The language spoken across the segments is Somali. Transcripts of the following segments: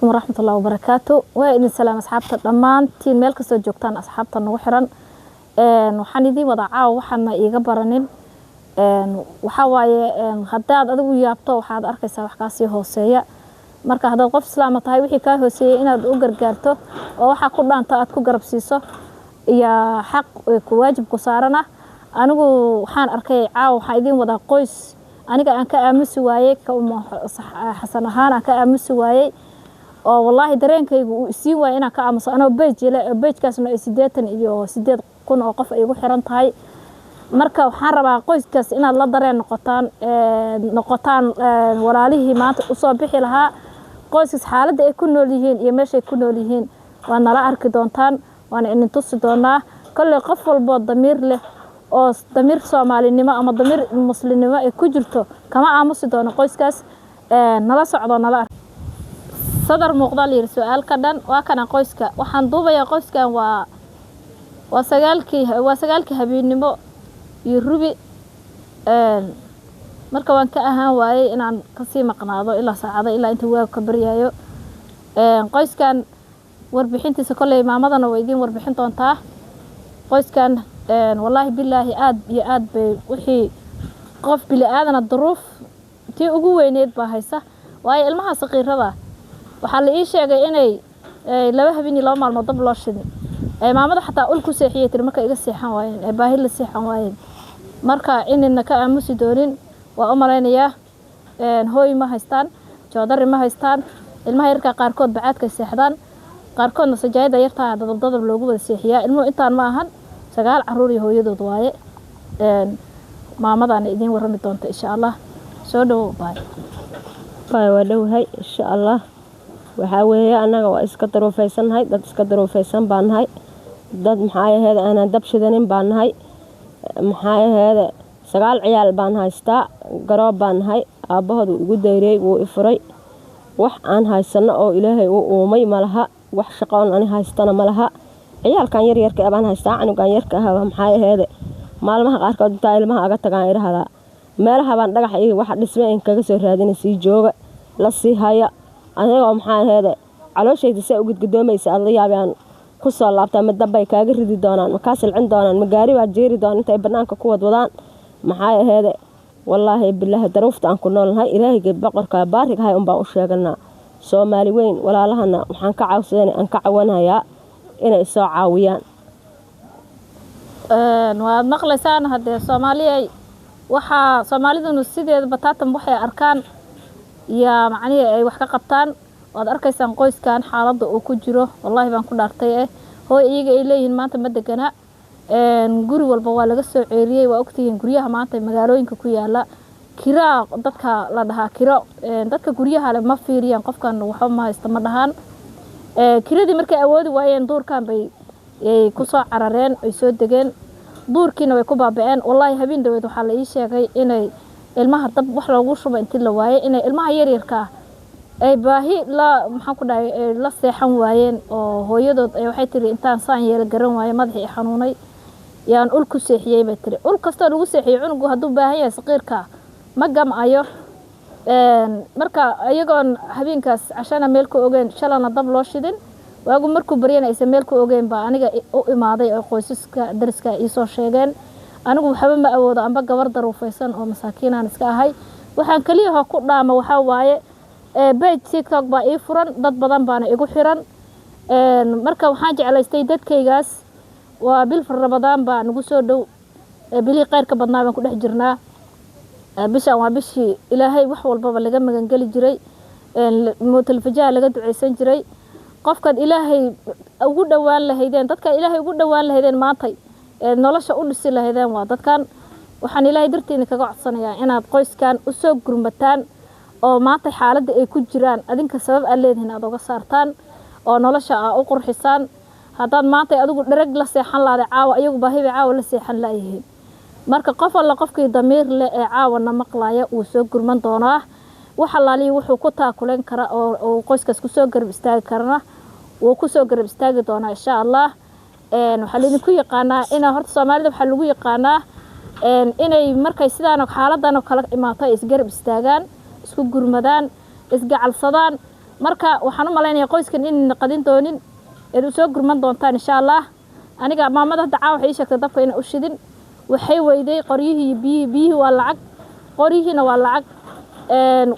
Waraxmatullahi wabarakaatu. Waa idin salaam asxaabta dhammaantiin, meel kastoo joogtaan, asxaabta nagu xiran. Waxaan idiin wadaa caawa waxaana iiga baranin. Waxaa waaye, haddaad adigu yaabto, waxaad arkaysaa wax kaasii hooseeya. Marka haddaad qof islaama tahay, wixii kaa hooseeyey inaad u gargaarto oo waxaa ku dhaanta aad ku garab siiso iyo xaq ku waajib ku saaran ah. Anigu waxaan arkay caawa, waxaan idiin wadaa qoys aniga aan ka aamusi waayey, Xasan ahaan aan ka aamusi waayey, oo wallaahi dareenkaygu uu isiin waayey inaan ka aamuso, anoo page leh, page-kaasna ay 88,000 oo qof ay igu xiran tahay. Marka waxaan rabaa qoyskaas inaad la dareen noqotaan walaalihii maanta usoo bixi lahaa qoyskaas. Xaaladda ay ku nool yihiin iyo meeshay ku nool yihiin waa nala arki doontaan, waana idin tusi doonaa. Kolley qof walboo damiir leh oo damiir Soomaalinimo ama damiir Muslimnimo ay ku jirto kama aamusi doono qoyskaas. Nala socdo, nala ark. Sadar muuqda la yidhi su-aal ka dhan. Waa kana qoyska waxaan duubayaa. Qoyskan waa 9-kii habeennimo iyo rubi. Marka waan ka ahaan waayey inaan kasii maqnaado ilaa saacado, ilaa inta waagu ka baryaayo. Qoyskan warbixintiisa kolley maamadana way idiin warbixin doontaa. Qoyskan, wallaahi bilaahi, aad iyo aad bay wixii qof bili aadana duruuf tii ugu weyneyd baa haysa, waayo ilmaha saqiirada waxaa la ii sheegay inay 2 habeen iyo 2 maalmood dab loo shidin. Maamada xataa ul ku seexiyay tiri marka iga seexan waayeen, ee baahi la seexan waayeen. Marka inayna ka aamusi doonin waa u malaynayaa. Hooy ma haystaan, joodari ma haystaan. Ilmaha yarkaa qaarkood bacaadkay seexdaan, qaarkoodna sajaayada yartaa dadab dadab loogu wada seexiyaa. Ilmuhu intaan ma ahan, 9 caruur iyo hooyadood waaye. Maamadaana idiin warrami doonta insha Allah. Soo dhawow, baay. Baay, waa dhowahay insha Allah. Waxaa weeye, annaga waa iska daruufaysannahay, dad iska daruufaysan baan nahay, dad maxaa aheede aanan dab shidanin baan nahay. Maxaa aheede, 9 ciyaal baan haystaa, garoob baan nahay. Aabbahood wuu igu dayriyey, wuu i furay. Wax aan haysano oo Ilaahay u uumay malaha, wax shaqoon ani haystana malaha. Ciyaalkan yaryarka baan haystaa, canugan yarka ah. Maxaa aheede, maalmaha qaarkood intaa ilmaha aga tagaan idhahdaa, meelaha baan dhagax iyo waxa dhisme in kaga soo raadina, sii jooga la sii haya. Anigoo maxaa aheede calooshayda saa u gudgudoomaysa aad la yaabaan ku soo laabtaa. Ma dabbay kaaga ridi doonaan? Ma kaa silcin doonaan? Ma gaari baad jeeri doonaan intay bannaanka ku wadwadaan? Maxaa aheede, wallaahi bilaahi, daruufta aan ku noolnahay Ilaahayga boqorka baarigahay unbaan u sheeganaa. Soomaali weyn walaalahana waxaan ka cawsadan, aan ka cawanayaa inay soo caawiyaan. Waad maqlaysaan haddee Soomaaliya. Waxaa Soomaaliduna sideeda bataatan waxay arkaan iyo macnihii ay wax ka qabtaan. Waad arkaysaan qoyskan xaaladda uu ku jiro. Wallaahi baan ku dhaartay, hooy iyaga ay leeyihiin maanta ma degana. Guri walba waa laga soo ceeriyey. Waa ogtihiin guryaha maanta magaalooyinka ku yaala kiraa dadka la dhahaa kiro. Dadka guryaha leh ma fiiriyaan qofkan waxba ma haysta, ma dhahaan. Kiradii markay awoodi waayeen, duurkan bay kusoo carareen, ay soo degeen, duurkiina way ku baaba'een. Wallaahi, habeen dhaweed waxaa la ii sheegay inay ilmaha dab wax loogu shubo intii la waayey, inay ilmaha yaryarka ah ay baahi la, maxaan ku dhahay, ay la seexan waayeen, oo hooyadood waxay tiri intaan saan yeela garan waaye, madaxii i xanuunay, yaan ul ku seexiyey bay tiri. Ul kastoo lagu seexiyey, cunugu hadduu baahan yahay saqiirka ma gamcayo. Marka iyagoon habeenkaas cashana meel ku ogeyn, shalana dab loo shidin, waagu markuu baryana aysan meel ku ogeyn baa aniga u imaaday oo qoysaska dariska iisoo sheegeen. Anigu waxba ma awoodo, amba gabar daruufaysan oo masaakiinaan iska ahay. Waxaan keliyaho ku dhaama waxaa waaye page TikTok baa ii furan, dad badan baana igu xiran. Marka waxaan jeclaystay dadkaygaas, waa bil Ramadaan baa nagu soo dhow, bilihii khayrka badnaa baan ku dhex jirnaa. Bishaan waa bishii Ilaahay wax walbaba laga magangeli jiray, mowtalfajaha laga duceysan jiray. Qofkaad Ilaahay ugu dhowaan lahaydeen, dadkaad Ilaahay ugu dhowaan lahaydeen maantay nolosha u dhisi lahaydeen waa dadkan. Waxaan Ilaahay dartiina kaga codsanayaa inaad qoyskan usoo gurmataan oo maanta xaaladda ay ku jiraan adinka sabab aad leedihiin aad uga saartaan oo nolosha aa u qurxisaan. Haddaad maanta adigu dhereg la seexan lahday caawa, iyagu baahi bay caawa la seexan laayihiin. Marka qof alla qofkii damiir leh ee caawana maqlaya wuu soo gurman doonaa. Wax allaaliyi wuxuu ku taakulan kara oo uu qoyskaas kusoo garab istaagi karana wuu kusoo garab istaagi doonaa insha Allah. Waxaa laydinku yaqaanaa inaa horta Soomaalida waxaa lagu yaqaanaa inay markay sidaan xaaladan oo kale imaato ay isgarab istaagaan, isku gurmadaan, isgacalsadaan. Marka waxaan u malaynayaa qoyskan inayna qadin doonin, eed u soo gurman doontaan, insha Allah. Aniga maamada hadda caawa waxay ii sheegtay dabka inay u shidin. Waxay weyday qoryihii iyo biyihii. Biyihii waa lacag, qoryihiina waa lacag.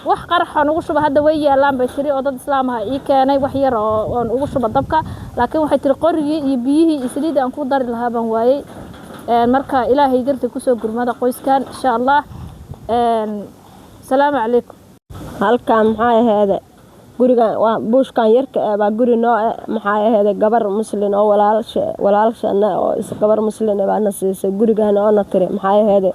Wax qaraxoon ugu shuba hadda way yaalaan, bay tiri, oo dad islaam ah ii keenay wax yar oo oon ugu shuba dabka, laakiin waxay tiri qorigii iyo biyihii iyo saliiddii aan ku dari lahaa baan waayey. Marka Ilaahay dartii kusoo gurmada qoyskan, insha Allah. Asalaamu calaykum. Halkan, maxaa aheede, gurigan waa buushkan yarka eh baa guri noo eh. Maxaa aheede, gabar muslin oo walaalsha walaalshana oo is gabar muslin baa na siisay gurigan oo na tiri, maxaa aheede.